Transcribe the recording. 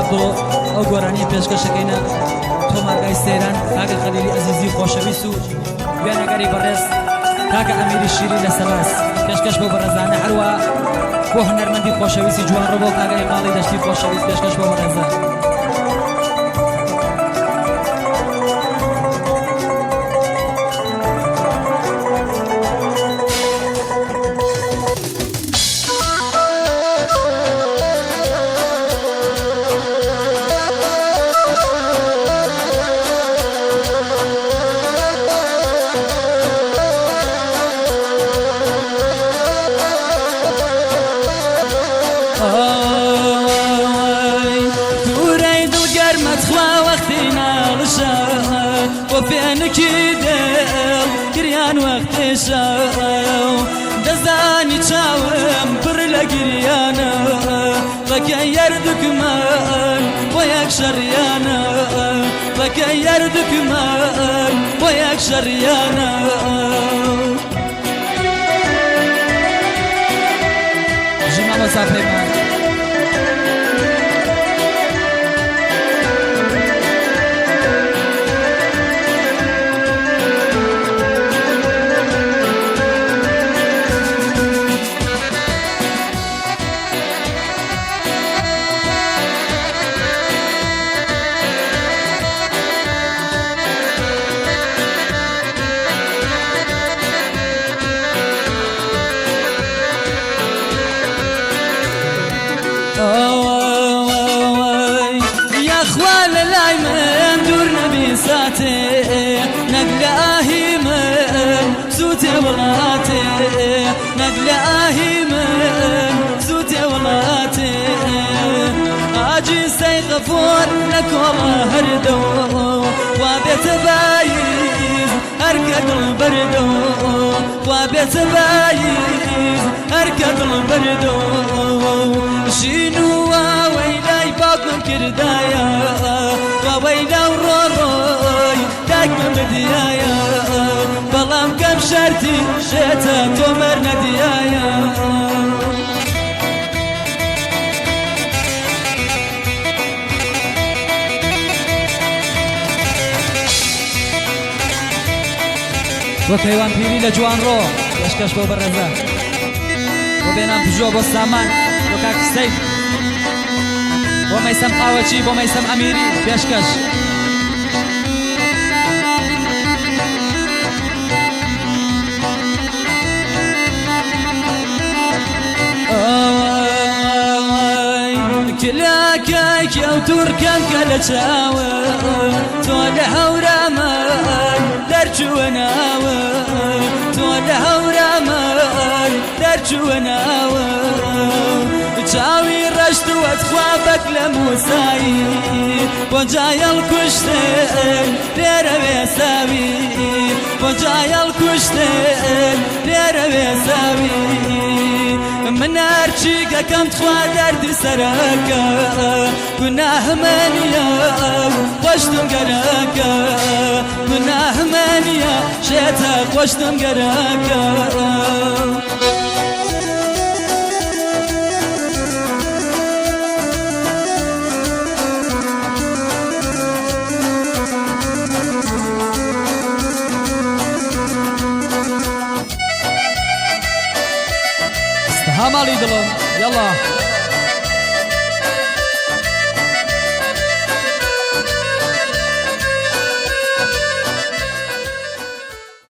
عەبدوڵ ئەو گۆرانیە پێشکەشەکەینە تۆمارگای سەیران کاکە خەلیلی ئەزیزی خۆشەویست و وێنەگەری بەڕێز کاکە ئەمیری شیری لە سەلاس پێشکەش بۆ بەڕێزانە هەروە بۆ هونەرمەندی خۆشەویستی جوانڕۆ بۆ کاکە ئیقاڵی دەشتی خۆشەویست پێشکەش بۆ بەڕێزان. دورەی دڵگەرمە تخوا وەختی ناڵشە بۆ فێنکی دڵ گریان وەختی شەو دەزانی چاوم پڕ لە گریانە بەکە یەردوکمان بۆ یەک شەڕیانە بەکە یەردوکمان بۆ یەک شەڕیانە. بژی مامۆستا پەیمان. یاخوا لە لای من دوور نەبی ساتێ نەک لە ئاهی من سووتێ وڵاتێ نەک لە ئاهی من سووتێ وڵاتێ ئاجی سەی غەفۆر لە کۆڵە هەردەو وا بێتە بایز هەرکە دڵ بەردەو وا بێتە بایز هەرکە دڵ بەردەو ژین و واوەیلای باوکم کردایە واوەیلا و ڕۆڕۆی دایکم بدیایە بەڵام کەم شەرتی شێتە تۆمەر نەدیایە. بۆ کەیوان پیری لە جوانڕۆ پێشکەش بۆ بەڕێزە بۆ بێنام پژۆ بۆ سامان بۆ کاک سەیف بۆ مەیسەم قاوەچی بۆ مەیسەم ئەمیری پێشکەش. کلاکای کێو تورکەم کە لە چاوە تۆ لە هەورامان دەرچووە ناوە تۆ لە هەورامان دەرچووە ناوە چاوی ڕەشتووە تخوا بەک لە موسایی بۆ جایەڵ کوشتن لێرە وێساوی بۆ جایەڵ کوشتن لێرە وێساوی من هەرچی گەکەم تخوا دەردی سەرەکە گوناهمە نییە خۆشتم گەرەکە گوناهمە نییە شێتە خۆشتم گەرەکە. ماڵی دڵم یەڵا.